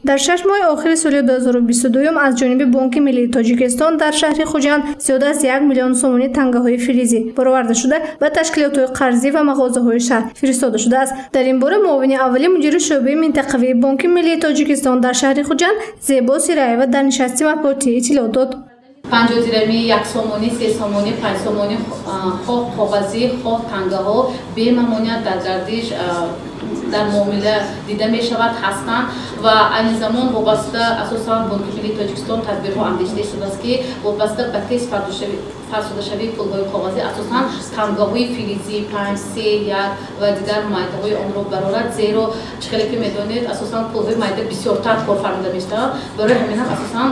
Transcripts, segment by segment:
Дар 6 моҳи охири соли 2022 аз ҷониби Бонки миллии Тоҷикистон дар шаҳри Хуҷанд зиёда аз 1 миллион сомонӣ тангаҳои филизӣ бароварда шуда ба ташкилотҳои қарзӣ ва мағозаҳои шаҳр фиристода шудааст. Дар ин бора муовини аввали мудири шӯъбаи минтақавии Бонки миллии Тоҷикистон дар шаҳри Хуҷанд Зебо Сираева дар нишасти матбуотӣ иттилоъ дод. 50 дирами, 1 сомонӣ, 3 сомонӣ, 5 сомонӣ, хоҳ коғазӣ, хоҳ тангаҳо бемамоният дар гардиш дар муомила дида мешавад ҳастанд ва айни замон вобаста асосан Бонки миллии Тоҷикистон тадбирҳо андешида истодааст, ки вобаста ба тез фарсудашавии пулҳои коғазӣ асосан тангаҳои филизӣ 5, 3, 1 ва дигар майдаҳои онро барорад, зеро чӣ хеле ки медонед, асосан пулҳои майда бисёртар кор фармуда мешаванд. Барои ҳамин ҳам асосан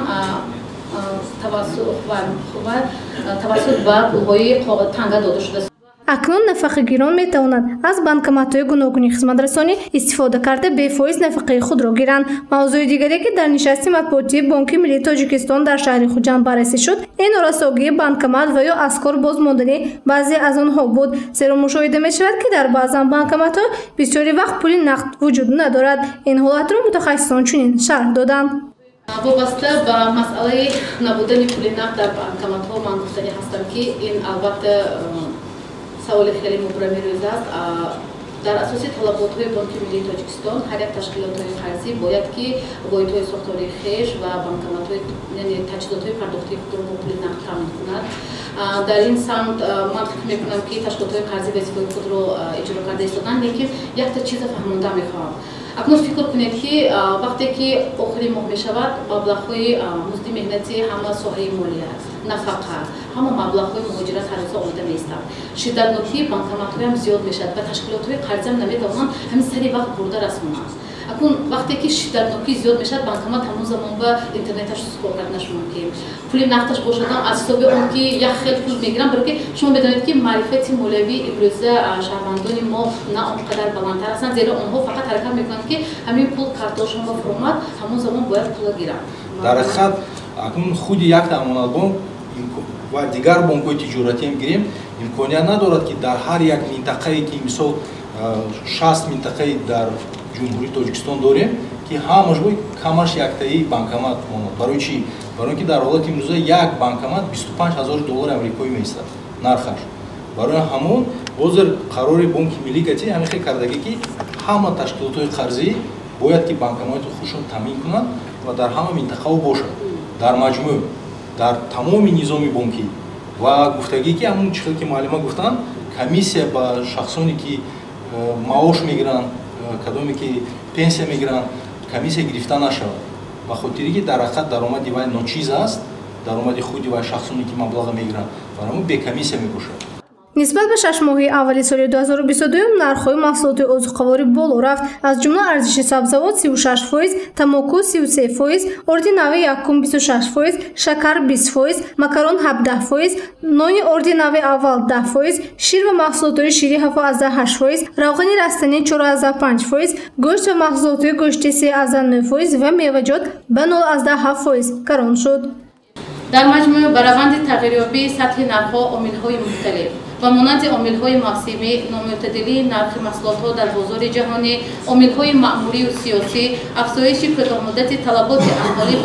тавассут ба пулҳои танга дода шудааст. Акнун нафақагирон метавонанд аз банкоматҳои гуногуни хизматрасонӣ истифода карда бефоиз нафақаи худро гиранд. Мавзӯи дигаре, ки дар нишасти матбуотии Бонки миллии Тоҷикистон дар шаҳри Хуҷанд баррасӣ шуд, ин норасогии банкомат ва ё аз кор боз мондани баъзе аз онҳо буд. Зеро мушоҳида мешавад, ки дар баъзан банкоматҳо бисёри вақт пули нақд вуҷуд надорад. Ин ҳолатро мутахассисон чунин шарҳ доданд. Вобаста ба масъалаи набудани пули нақд дар банкоматҳо ман гуфтанӣ ҳастам, ки ин албатта саволи хеле мубрами рӯз аст. Дар асоси талаботҳои Бонки миллии Тоҷикистон ҳар як ташкилотҳои қарзӣ бояд ки воҳидҳои сохтории хеш ва банкоматҳои, яъне таҷҳизотҳои пардохтии худро бо пули нақд таъмин кунад. Дар ин самт ман фикр мекунам, ки ташкилотҳои қарзӣ вазифаи худро иҷро карда истоданд, лекин якта чиза фаҳмонда мехоҳам. Акнун фикр кунед, ки вақте ки охири моҳ мешавад, маблағҳои музди меҳнати ҳама соҳаи молия, нафақа, ҳама маблағҳои муҳоҷират ҳар рӯза омода меистанд. Шиддатнокии банкоматҳоям зиёд мешавад ва ташкилотҳои қарзиам наметавонанд ҳамин сари вақт бурда расонанд. Акнун вақте ки шиддатнокӣ зиёд мешавад, банкомат ҳамон замон ба интернеташ кор карданаш мумкин. Пули нақдаш бошадам аз ҳисоби он ки як хел пул мегирам, барои ки шумо медонед, ки маърифати молиявии имрӯза шаҳрвандони мо на он қадар баландтар ҳастанд, зеро онҳо фақат ҳаракат мекунанд, ки ҳамин пул картошон ба фуромад, ҳамон замон бояд пула гиранд. Дар ҳақиқат акнун худи якта Амонатбонк ва дигар бонкҳои тиҷоратиам гирем, имконият надорад, ки дар ҳар як минтақае, ки мисол 60 минтақаи дар Ҷумҳурии Тоҷикистон дорем, ки ҳамаш бо камаш яктаи банкомат монад. Барои чӣ? Барои он ки дар ҳолати имрӯза як банкомат 25 ҳазор доллари амрикоӣ меистад нархаш. Барои ҳамон ҳозир қарори Бонки миллӣ кати ҳамин хел кардагӣ, ки ҳама ташкилотҳои қарзӣ бояд ки банкомати худшон таъмин кунанд ва дар ҳама минтақаҳо бошад. Дар маҷмӯъ дар тамоми низоми бонкӣ ва гуфтагӣ, ки ҳамун чӣ хел ки муаллима гуфтанд, комиссия ба шахсоне ки маош мегиранд, кадоме ки пенсия мегиранд, комиссия гирифта нашавад, ба хотире ки дар ҳақиқат даромади вай ночиз аст, даромади худи вай шахсоне ки маблаға мегиранд, барои ҳамун бекомиссия мебошад. Нисбат ба 6 моҳи аввали соли 2022 нархҳои маҳсулоти озуқаворӣ боло рафт. Аз ҷумла арзиши сабзавот 36%, тамоку 33%, орди нави якум 26%, шакар 20%, макарон 17%, нони орди нави аввал 10%, шир ва маҳсулотҳои ширӣ 7,8%, равғани растанӣ 4,5%, гӯшт ва маҳсулотҳои гӯштӣ 3,9% ва меваҷот ба 0,7% гарон шуд. Дар маҷмӯъ ба раванди тағйирёбии сатҳи нархҳо омилҳои мухталиф ва монанди омилҳои мавсимӣ, номӯътадилии нархи маҳсулотҳо дар бозори ҷаҳонӣ, омилҳои маъмурию сиёсӣ, афзоиши кӯтоҳмуддати талаботи аҳолӣ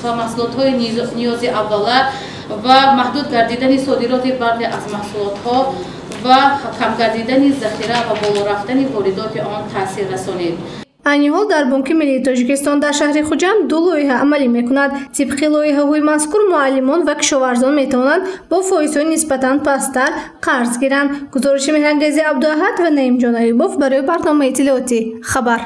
ба маҳсулотҳои ниёзи аввала ва маҳдуд гардидани содироти баъзе аз маҳсулотҳо ва кам гардидани захира ва боло рафтани воридоти он таъсир расонид. Айни ҳол дар Бонки миллии Тоҷикистон дар шаҳри Хуҷанд ду лоиҳа амалӣ мекунад. Тибқи лоиҳаҳои мазкур муаллимон ва кишоварзон метавонанд бо фоизҳои нисбатан пасттар қарз гиранд. Гузориши Меҳрангези Абдуаҳад ва Наимҷон Аюбов барои барномаи иттилоотӣ «Хабар».